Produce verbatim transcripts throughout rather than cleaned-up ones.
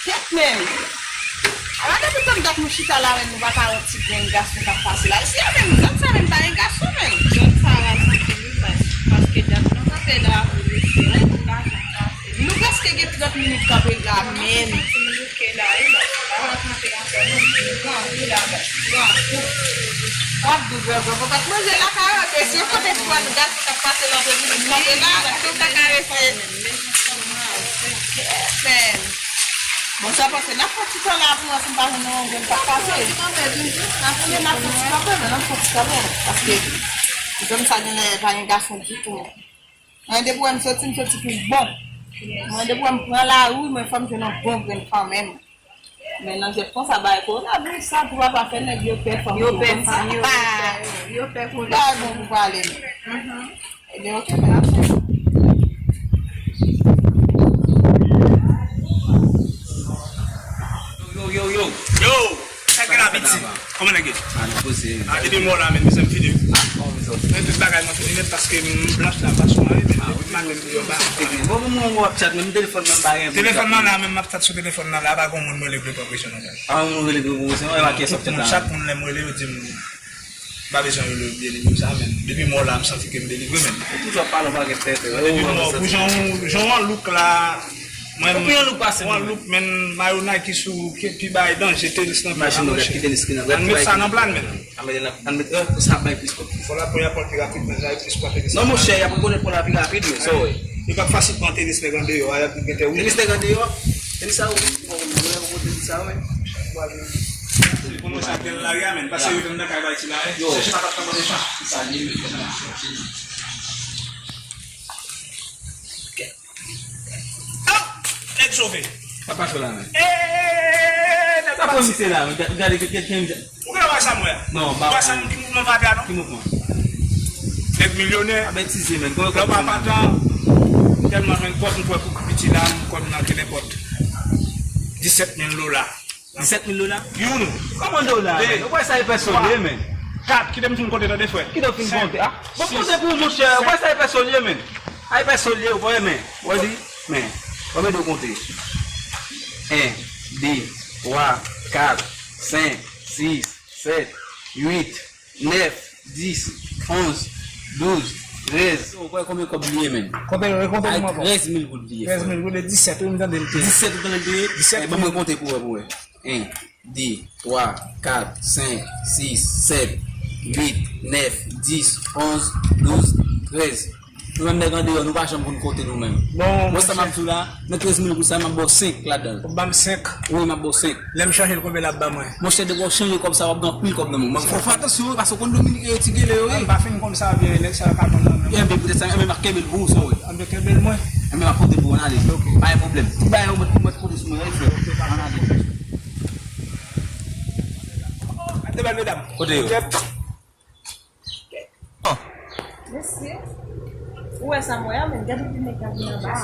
Kèt menm. Ala depi tann dat nou chita la menm nou pa ka wè ti grenn gason k ap pase la. Isi a menm zòn sa menm pa gen gason menm. Zòn sa rasanble wi baz. Paske dat nou kanpe la pou mesye, nou pa janm pase. Nou prèske gen trant minit kanpe la menm. Trant minit ke la wi baz. Pa wè kanpe ankò non. Gran kou la baz. Gran kou. W ap di gran kou. Fò pa t manje lakay an mesye. Kote pran gason k ap pase nan trant minit kanpe la. Tout sa ka rete. Men. Bon, sa pase n ap fè ti tan la pou wè si n pa jwenn yon grenn k ap pase. N ap fè ti kanpe, men n ap fè ti kanpe, men n ap fè ti kanpe. Paske zòn sa genlè pa gen gason ditou. Mwen depi wè m soti, m soti pou bon. Mwen depi wè m pran lari, mwen fò m jwenn yon bon grenn kanmenm. Men nan jèt konsa, bagay kowonaviris sa, pou papa fè nèg yo pè fanm. Yo pè fanm, yo pè, yo pè pou lè. Bagay bon pou pale, men. Ebyen, oke, men ap chèche. Yo, yo, yo, yo! Sa k gen la, piti? Kòman nèg ye? Ah, nou poze. Ah, depi m wè w la, men, mezanmi, fini. Men tout bagay mwen fini nèt paske m blanch la, pa sou mari, men depi maten m deyò ba. Bon, bon, mwen, mwen w ap chat, men telefòn nan pa gen. Telefòn nan la, men m ap chat sou telefòn nan la, pa gen moun mwen rele pou pran presyon nan kay. Ah, moun rele pou pran presyon, e pa kiyès w ap chat la? Chak moun lè m rele, yo di m, pa bezwen rele, delivre sa, men depi m wè w la, m santi ke m delivre, men. Ou toujou ap pale yon pakèt tenten. Depi m wè w, pou jan w, jan w an look la, mwen, ou pi an look pase m, ou an look, men, mayo Nike sou, ki, ki bay danje, tenis nan pye a, monchè. Ann met sa nan plan, men. Ann met, ann met, euh, sa bay plis kòb. Fò la pran rapò pi rapid, men sa plis kòb. Non, monchè, y ap rekonèt pran la pi rapid, men, sa w wè. Li p ap fasil pran tenis nèg andeyò a, y ap gen tè woule. Tenis nèg andeyò, tenis sa, wi. Bon, mwen, mwen, tenis sa, wi. Pou nou sa gen lari a, men. Pase yo vin nan kay bay ti la, eh. Yo. Chèche patat nan mande chan. Sa li, wi. Nèg sove. Papa cho la, men. Eee, nèg sa pran misye la, men. Gade, gade, gade, gade. Ou gen wè sa m wè a? Non, ba. Ou wè sa m ki mouvman m ap fè a, non? Ki mouvman? Nèg milyonè. Pa betize, men. Lè w pa patan, m tèlman jwenn kòb, m kwè pou piti la, m kwè m nan ke nenpòt disèt mil dola. Disèt mil dola? Youn. Kòman dola? De. Ou kwè sa e pèsòn ye, men? Kat, kite m fin konte tande, frè. Kite w fin konte, a? Bon, konte pou ou, monchè. Ou kwè sa e pèsòn ye, men? A e pèsòn ye, ou pa wè, men. Ou wè li, men. Konbyen de w konte? En, de, twa, kat, senk, sis, sèt, uit, nèf, dis, onz, douz, trèz. Ou kwè konbyen kòb li ye, menm? Konte, rekonte pou mwen ankò. Trèz mil goud li ye, frè. Trèz mil goud e disèt, wi, m tande l te ye. Disèt ou tande l te ye? Disèt mil. Ban mwen konte pou wè, pou wè. En, de, twa, kat, senk, sis, sèt, uit, nèf, dis, onz, douz, trèz. Nou menm nèg andeyò, nou pa janm konn konte nou menm. Bon, wè sa m ap di w la, nan trèz mil goud sa, m ap ba w senk ladan l. Ou ban m senk? Wi, m ap ba w senk. Lè m chanje l, konbyen l ap ban mwen? Monchè, depi w chanje kòb sa, w ap gen anpil kòb nan men w. Fò w fè atansyon, wi, paske w konn Dominik yo, ti gele yo, wi. M pa fin konn sa byen, nèg sa yo ka vann nan men w. Enben, poutèt sa, enben, m ap kenbe l pou ou, sa w wè. Enben, kenbe l mwen. Enben, m ap konte pou w, ann ale. Ok. Pa gen pwoblèm. Ti bagay yo, mwen, mwen konte sou mwen, wi, frè. Ann ale. Gade bèl medam. Kote yo? Kèt. Oh. Mesye, ou wè sa m wè a, men gade pou nèg la vin anba a.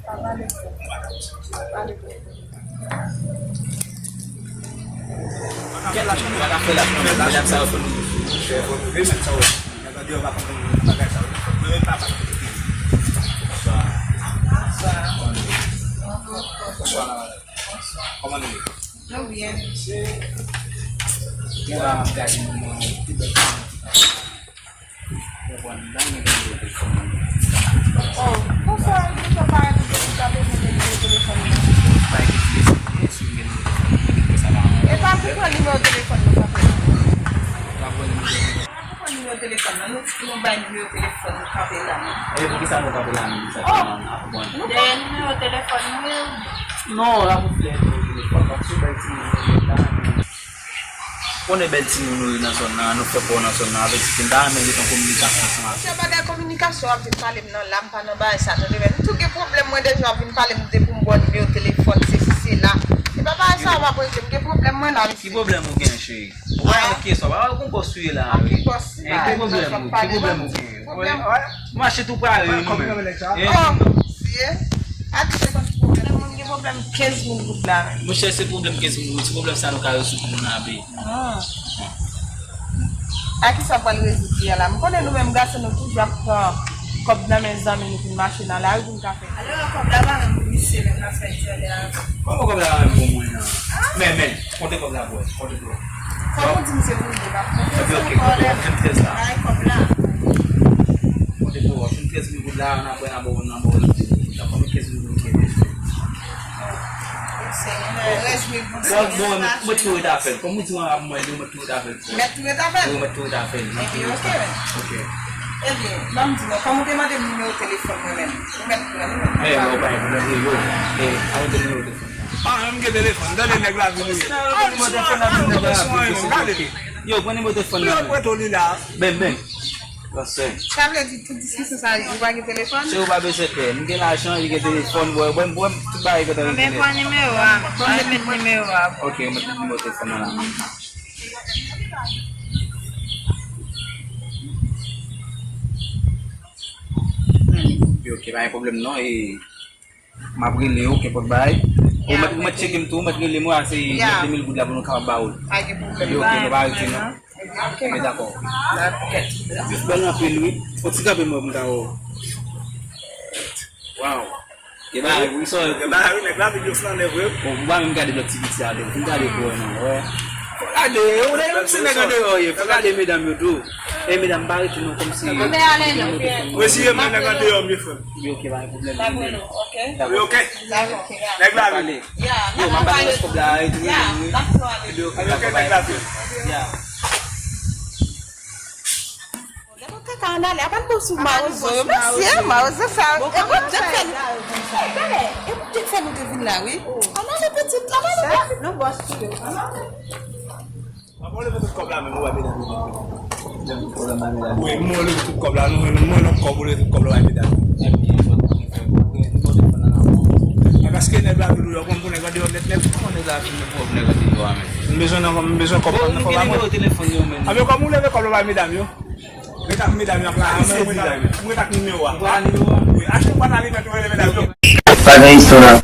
Pa pale fò. Pa pale fò. Kèt la, nou pa ka fè la, medam sa yo fè nou. Fè fò nou, men sa yo. Gade yo pa konprann bagay sa yo. Mwen menm pa pale. Bonswa. Bonswa. Bonswa, la madam. Kòman nou ye? Nou byen. Mwen la, m ap gade moun mwen, pi bèl moun ki pase. Mwen pran dan mwen gen nimewo telefòn mwen. Oh, konsa, ou toujou parèt ou te di w ta bezwen gen nimewo telefòn mwen. Pa gen ki bezwen, si w gen nimewo telefòn mwen, ki fè sa la. E pa pou pran nimewo telefòn mwen, sa fè. Pa pran nimewo telefòn. Pa pou pran nimewo telefòn nan, nou, nou bay nimewo telefòn nou kanpe la. E poukisa nou kanpe la menm? Sa fè nou ap pran. Dèyè nimewo telefòn nou yo. Non, la pou flè nimewo telefòn, paske bèl timoun yo la. Konnen bèl timoun nou ye nan zòn nan, nou fè pa w nan zòn nan, avèk ti fi, m ta renmen ret an kominikasyon ansanm avè w. Monchè, bagay kominikasyon w ap vin pale m nan la, m pa nan bagay sa, tande, men m tou gen pwoblèm, mwen deja w ap vin pale m de pou m ba w nimewo telefòn, sesi, sela. Se pa bagay sa w ap regle, m gen pwoblèm mwen la, mesye. Ki pwoblèm ou gen, cheri? Ou pa wè kiyès w ap pale, ou gon bòs ou ye la, wi. Ki bòs? Ki pwoblèm ou, ki pwoblèm ou gen? Pwoblèm. Ou mache tou pare, wi, nou menm. Oh, sye. Ati se konn ti pwoblèm. Moun gen pwoblèm kenz mil goud la. Monchè, se pwoblèm kenz mil goud, se pwoblèm sa nou ka rezoud pou nou, abe. Ah. A kisa w pral rezoud li a la? M konnen nou menm gason nou toujou ap pran kòb nan men zanmi nou pou n mache nan lari pou n ka fè. Alò, kòb la pa menm pou li. Mesye, lè m ap fè jwèt la. Kòman kòb la menm pou mwen nan? Men, men, konte kòb la pou wè. Konte pou wè. Kòman w di m se pou mwen, m ap konte. Ok, ok, ok, ok, ok, ok. Bay kòb la. Konte pou wè. Jwenn kenz mil goud la, nan bò, nan bò, nan bò, nan bò, nan bò. Konbyen kenz mil goud ki rete? Bon, bon, mwen tou ret afè l. Kòm ou di mwen ap mwen li, mwen tou ret afè l. Mèt tou ret afè l? Wi, mwen tou ret afè l. Ebyen, ok. Ok. Ebyen, ban m di nou, kòm ou te mande m nimewo telefòn mwen menm, ou mèt pran li menm. Men, ou pa gen pwoblèm, wi, yo. E, a mwen te nimewo telefòn. Ah, m gen telefòn. Tande nèg la vin wi. Ah, nimewo telefòn la, nimewo telefòn la, gade li. Yo, pran nimewo telefòn nan. Yo, pran to li la. Ben, ben. Sa vle di tout diskisyon sa yo, ou pa gen telefòn? Se ou pa bezwen pè. M gen lajan, li gen telefòn, bò, bò, bò, tout bagay gentan. Anben, pran nimewo a. Anben, met nimewo a. Ok, mwen met nimewo telefòn nan la. Ok, ok, pa gen pwoblèm non. E m ap rele w, kenpòt bagay. Ou mèt, ou mèt tcheke m tou, ou mèt rele m, ou ase de mil goud la pou nou kapab ba ou l. Pa gen pwoblèm. Ok, nou pa rete non. Ok. Men dakò. Dakò. Yo bèl anpil wi. Fò ti kanpe mwen pou m ta wè w. Waw. Gen bagay wi, sa. Gen bagay wi, nèg la vin yo flannen vre. Bon, pou pa menm gade lòt ti piti a, vin gade pou wè non, wè. Fò gade, yo, lè yo se nèg andeyò ye, fò gade medam yo tou. E medam, pa rete non, kòmsi. Anben ale non. Mwen si yo men nèg andeyò m ye frè m. Wi, ok, pa gen pwoblèm. N ap rele w, ok? Wi, ok. Dakò. Nèg la vin. Ya, yo, m ap ba nou kòb la, e tou. Ya, dakò, ale. Wi, ok, nèg la vin. Ya. Gade kaka ann ale, apan nou sou mawozo yo, mesye, mawozo sa yo. E pou Dye fè nou. Gade, e pou Dye fè nou te vin la, wi. Ann ale pitit, ann ale. Non, bòs tou yo. Mwen leve tout kòb la menm, ou wè medam yo. Wi, mwen leve tout kòb la, nou, mwen nan kòb, ou leve tout kòb la, ou wè medam yo. E paske nèg la vin yo, konn pou nèg andeyò nèt nèt. Kòman nèg la vin yo pou nèg andeyò a menm? M bezwen nan, m bezwen kòb la nan kòb la mwen. Anben kòm ou leve kòb la bay medam yo. Medam, medam yo ap la, mwen, mwen, mwen tak nimewo a. Wi, achte pantalon mwen tou, medam yo. Pa gen istwa.